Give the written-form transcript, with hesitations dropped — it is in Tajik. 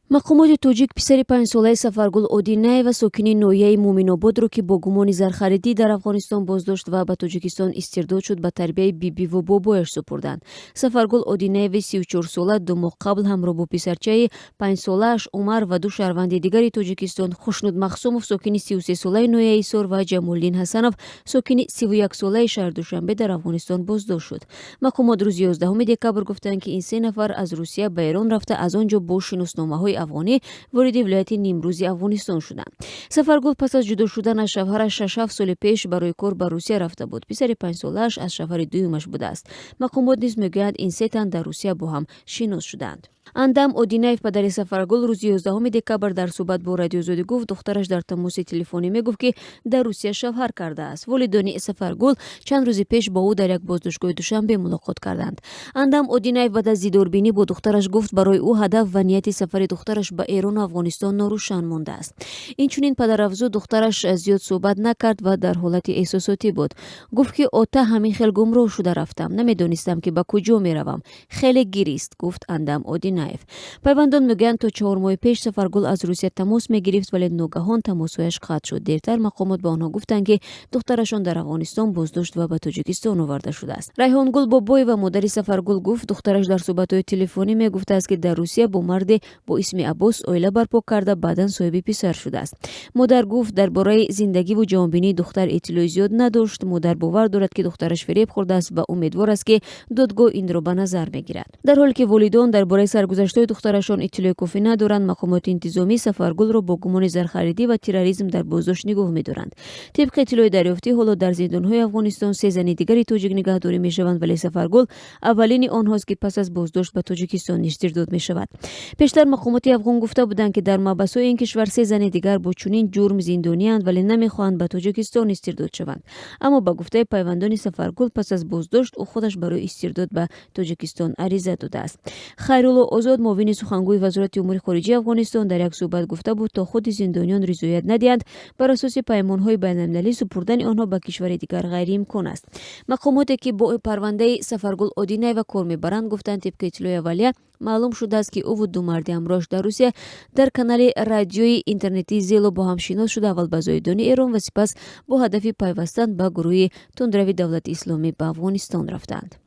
Мақомоти тоҷик писари 5-солаи Сафаргул Одинаева, сокини ноҳияи Муъминободро, ки бо гумони зархаридӣ дар Афғонистон боздошт ва ба Тоҷикистон истирдод шуд, ба тарбияи бибиву бобояш супурданд. Сафаргул Одинаеви 34-сола 2 моҳ қабл ҳамроҳ бо писарчаи 5-солааш Умар ва ду шаҳрванди дигари Тоҷикистон, Хушнуд Махсумов, сокини 33-солаи ноҳияи Ҳисор, ва Ҷамолиддин Ҳасанов, сокини 31-солаи шаҳри Душанбе, дар Афғонистон боздошт шуд. Мақомот рӯзи 11 декабр гуфтанд, ки ин се нафар аз Русия ба Эрон рафта, аз он ҷо бо шиносномаҳои афғонӣ вориди вилояти Нимрӯзи Афғонистон шуданд. Сафаргул пас аз ҷудо шудан аз шавҳараш 6-7 соли пеш барои кор ба Русия рафта буд. Писари 5-солааш аз шавҳари дуюмаш будааст. Мақомот низ мегӯянд, ин се тан дар Русия бо ҳам шинос шуданд. Андам Одинаев, падари Сафаргул, рӯзи 11 декабр дар суҳбат бо Радиозодӣ гуфт, духтараш дар тамоси телефонӣ мегуфт, ки дар Русия шавҳар кардааст. Волидони Сафаргул чанд рӯзи пеш бо ӯ дар як боздоштгоҳи Душанбе мулоқот карданд. Андам Одинаев баъд аз дидорбинӣ бо духтараш гуфт, барои ӯ ҳадаф ва нияти сафари духтараш ба Эрону Афғонистон норӯшан мондааст. Инчунин падар афзуд, духтараш зиёд суҳбат накард ва дар ҳолати эҳсосотӣ буд. Гуфт, ки ота, ҳамин хел гумроҳ шуда рафтам, намедонистам, ки ба куҷо меравам, хеле гирист, гуфт Андам Одинаев. Пайвандон мегӯянд, то 4 моҳи пеш Сафаргул аз Русия тамос мегирифт, вале ногаҳон тамосҳояш қатъ шуд. Дертар мақомот ба онҳо гуфтанд, ки духтарашон дар Афғонистон боздошт ва ба Тоҷикистон оварда шудааст. Райҳонгул Бобоева, модари Сафаргул, гуфт, духтараш дар суҳбатҳои телефонӣ мегуфтааст, ки дар Русия бо марде бо исми Аббос оила барпо карда, баъдан соҳиби писар шудааст. Модар гуфт, дар бораи зиндагиву ҷаҳонбинии духтар иттилои зиёд надошт. Модар бовар дорад, ки духтараш фиреб хӯрдааст ва умедвор аст, ки додгоҳ инро ба назар мегирад. Дар ҳоле ки волидон дар бораи саргузаштҳои духтарашон иттилои кофӣ надоранд, мақомоти интизомӣ Сафаргулро бо гумони зархаридӣ ва терроризм дар боздошт нигоҳ медоранд. Тибқи иттилои дарёфтӣ, ҳоло дар зиндонҳои Афғонистон се зани дигари тоҷик нигаҳдорӣ мешаванд, вале Сафаргул аввалини онҳост, ки пас аз боздошт ба Тоҷикистон истирдод мешавад. Пештар мақомоти афғон гуфта буданд, ки дар маҳбасҳои ин кишвар се зани дигар бо чунин ҷурм зиндонианд, вале намехоҳанд ба Тоҷикистон истирдод шаванд. Аммо ба гуфтаи пайвандони Сафаргул, пас аз боздошт ӯ худаш барои истирдод ба Тоҷикистон ариза додааст. Хайрулло Озод, муовини сухангӯи Вазорати умури хориҷии Афғонистон, дар як суҳбат гуфта буд, то худи зиндониён ризоят надиҳанд, бар асоси паймонҳои байналмилалӣ супурдани онҳо ба кишвари дигар ғайриимкон аст. Мақомоте, ки бо парвандаи Сафаргул Одинаева кор мебаранд, гуфтанд, тибқи иттилои аввалия маълум шудааст, ки ӯву ду марди ҳамроҳаш дар Русия дар канали радиои интернетии Зело бо ҳам шинос шуда, аввал ба Зоҳидони Эрон ва сипас бо ҳадафи пайвастан ба гурӯҳи тундрави Давлати Исломӣ ба Афғонистон рафтанд.